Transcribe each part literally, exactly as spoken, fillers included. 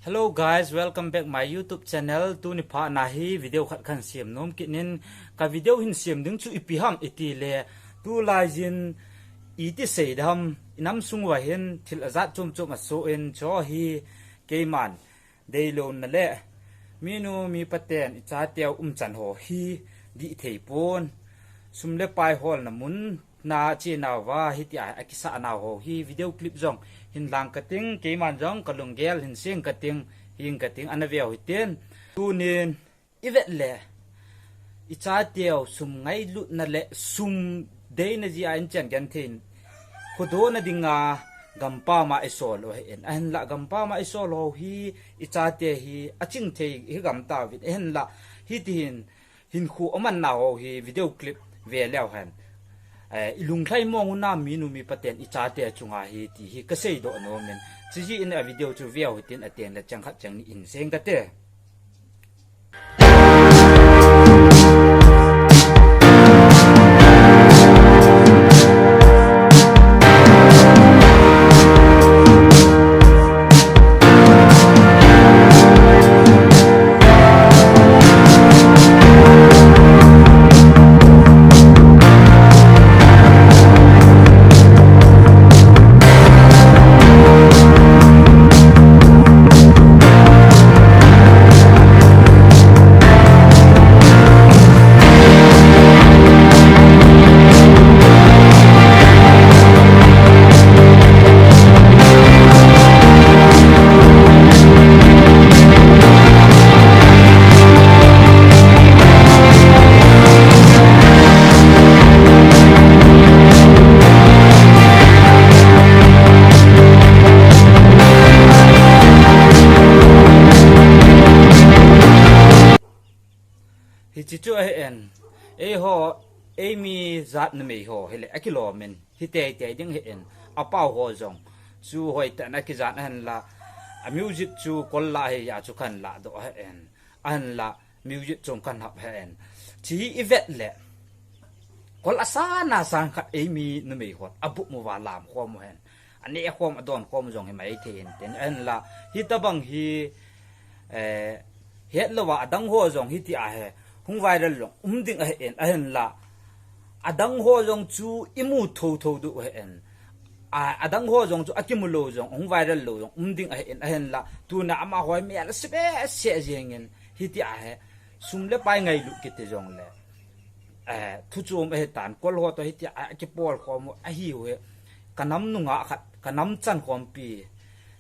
Hello guys, welcome back my YouTube channel. Tuni phat na hi video khat kahin sem nom kit in, ka video hin sem ding chu ipi ham iti le, tulai jin iti sei dam, inam sung uva hin thil ajat chom chom asoh in, chu hi keiman deilouna le minu mipa ten ichateu umchan ho hi dih thei pon, sum le pai holna mun na chenau va hitia akisah nau ho hi video clip jong hin lang kating, keiman jong kalunggel hin seng kating, hing kating, ana veu hitin. Tunin ivet le, ichateu sum ngailutna le sum deina jeh a inchen genthei in khodona dinga gampam a isol u ahin, ahinla gampam a isol ho hi, ichate hi aching thei hi gam tauvin, ahinla hitihin hinkho aman nau ho hi video clip ve leu hen, eh, ilunglhai mong u nam minu mipa ten ichate chunga hi ti hi kasei doh nom in, chujeh in a video chu veu hitin, aten le chang khat chang ni in seng kate. Hiche chu ahin, eiho, eimi jat numei ho hile akilom in, hi teitei ding ahin, apao ho jong chu hoitah in akijat ahinla, a music chu kol lah hi a chu kahin lah doh ahin, ahinla music chu kahin hap ahin. Hiche hi ivet le, kol asan asan khat eimi numei hon abuh uva lam khom u ahin, aneh khom, adon khom jong hi maithei in tin, ahinla hitabang hi, eh, hetlouva adang ho jong hitia hi hung viral jong um ding ahin, ahinla adang ho jong chu imu thotho diu ahin, a, adang ho jong chu akimu lou jong, hung viral lou jong um ding ahin, ahinla tuna amaho hi mel ase behseh jeng in, hitia hi sum le pai ngailut kiti jongle, eh, thu chom ahitan, kol ho toh hitia akipol khom u ahiu hi, kanam nungah khat, kanam chan khompi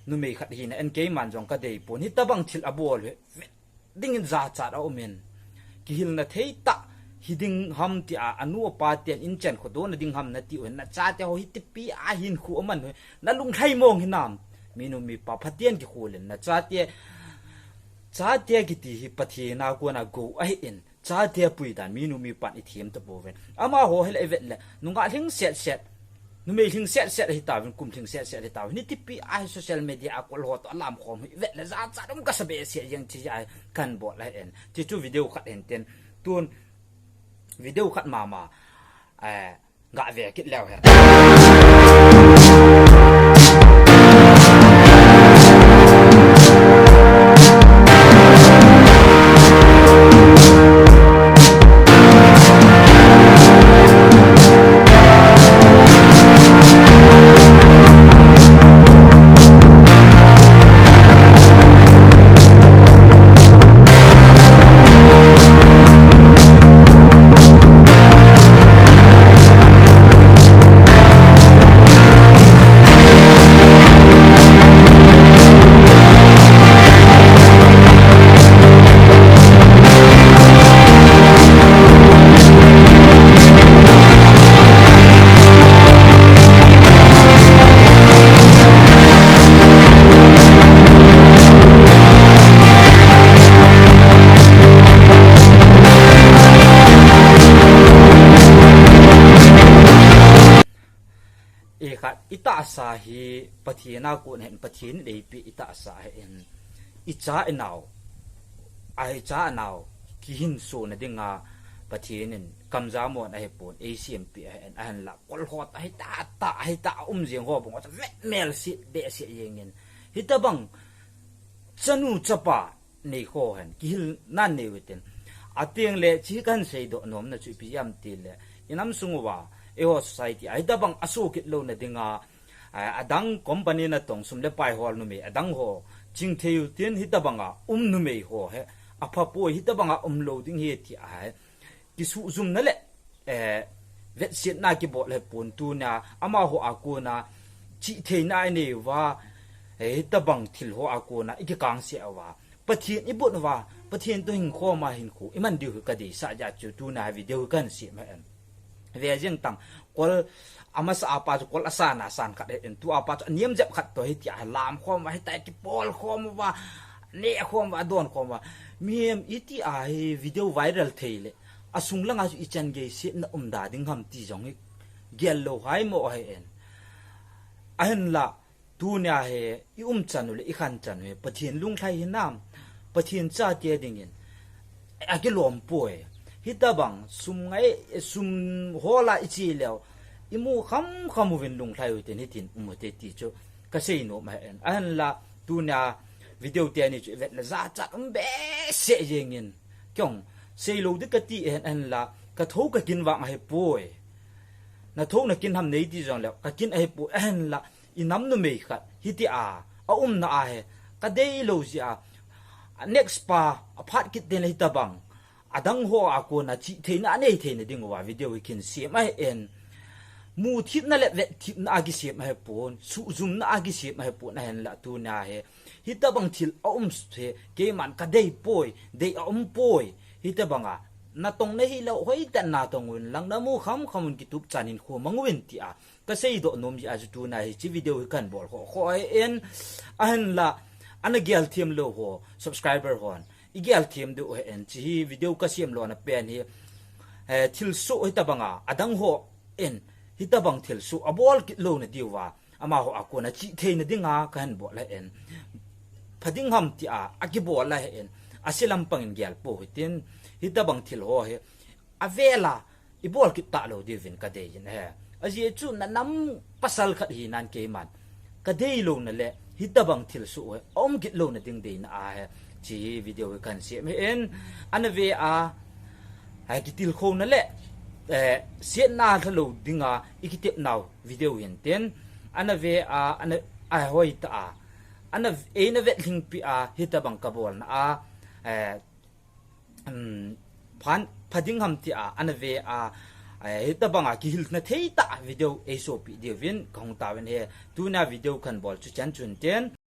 numei khat hina in keiman jong kadei pon, hitabang thil abol hi dingin jachat aum in, kihilna thei tah hiding ham tia anu apa ten inchen khodona ding ham nati u hin, nachate ho hitipi a hinkho aman u hi nalunglhai mong hinam? Minu mipa Pathen kikhol in, nachate, chate kiti hi Pathen a kona gou ahin, chate pui dan minu mipan ithem tapouvin. Amaho hile ivet le, nungah lhingset set, numei lhingset set ahitauvin, kum lhingset set ahitauvin, hitipi a hi social media a kol ho toh alam khom hi ivet le jachat um kasa behseh jeng, hiche hi kahin bol ahin. Hiche chu video khat hin tin, tun video khat mama, eh, gah ve kit leu hen. Ikhat, itahsa hi Pathen a kon ahin, Pathen in eipeh itahsa ahin, icha inau, a icha inau kihinsona dinga Pathen in kamjam hon ahipon, eisempeh ahin, ahinla kol ho toh hitah tah, hitah a um jeng ho bang chu vetmel se behseh jeng in, hitabang Chanu chapa nei ho hen, kihilna nei u hitin. Ateng le, chi kan seidoh nomna chu ipi ham ti le, i nam sung uva, eiho society a hitabang asoh kit louna dinga, a, adang company natong sum le pai hol numei, adang ho, chingthei u tin hitabanga um numei ho hi, apha poi hitabanga um lou ding hi ti ahi. Kisuhjumna le, eh, vetsetna kibol ahipon tunia, amaho a kona, chihtheina inei uva, eh, hitabang thil ho a kona, ikikangse uva. Pathen ibon uva, Pathen toh hingkhom a hinkho, iman diu hi kadeisah jeh a chu tunia video hi kahin sem ahi. Ve jeng tang, kol amasa a pa chu kol asan a san khat ahin, tu a pa chu anem jep khat toh hitia lam khom uva, hitia kipol khom uva, neh khom uva, don khom uva. Mihem iti a hi video viral thei le, asung langa chu ichan gei setna um da ding ham ti jong hi gel lou hai mo ahin. Ahinla, tunia hi i um chan u le i khan chan u hi Pathen lunglhai hinam, Pathen chate dingin akilom poi. Hitabang sum ngai, sum hola iche leu, imu kham kham uvin lunglhai u tin hitin um u hite ti chu kasei nom ahin. Ahinla, tunia video teni chu ivet le jachat um behseh jengin. Kei jong seilou ding kati ahin, ahinla, kathou kakin vang ahipoi. Nathou nakin ham nei ti jongle, kakin ahipoi, ahinla, i nam numei khat, hitia, aumna a hi, kadei lou jeh a, next pa, aphat kit teng le hitabang, adang ho a kona chihtheina anei theina ding uva video hi kahin sem ahin, muthipna le vetthipna a kisem ahipon, suhjumna a kisem ahipon ahinla tunia hi, hitabang thil aum hi, keiman kadei poi, dei aum poi, hitabanga, natong nahi lou, hoitah in natong uvin lang, namu kham kham un kitup chan hinkho mang uvin tia, kaseidoh nom jeh a chu tunia hiche video hi kahin bol khoh khoh ahin, ahinla, ana gel them lou ho, subscriber hon, igel them diu ahin, hiche hi video kasem lona pen hi, eh, thilsoh hitabanga, adang hon, hitabang thilsoh, abol kit louna diuva, amaho a kona chihtheina dinga kahin bol ahin. Pha ding ham tia, akibol ahin, ase lampang in gel pou hitin, hitabang thil ho hi, avela, ibol kit talou diuvin kadei in ahi. Ajeh chu nanam pasal khat hinan keiman, kadei louna le, hitabang thilsoh hi, aum kit louna ding deina ahi, hiche hi video hi kahin sem ahin, ana ve a, a kitilkhouna le, eh, setna lha lou dinga, ikitepnau video hintin, ana ve a, ana, a hoitah a, ana, eina vetlhingpi a, hitabang kabolna a, eh, um, phan, pha ding ham tia, ana ve a, eh, hitabanga kihilna theitah video eisopi diuvin, kahung tauvin ahi, tunia video kahin bol chu chan chun tin.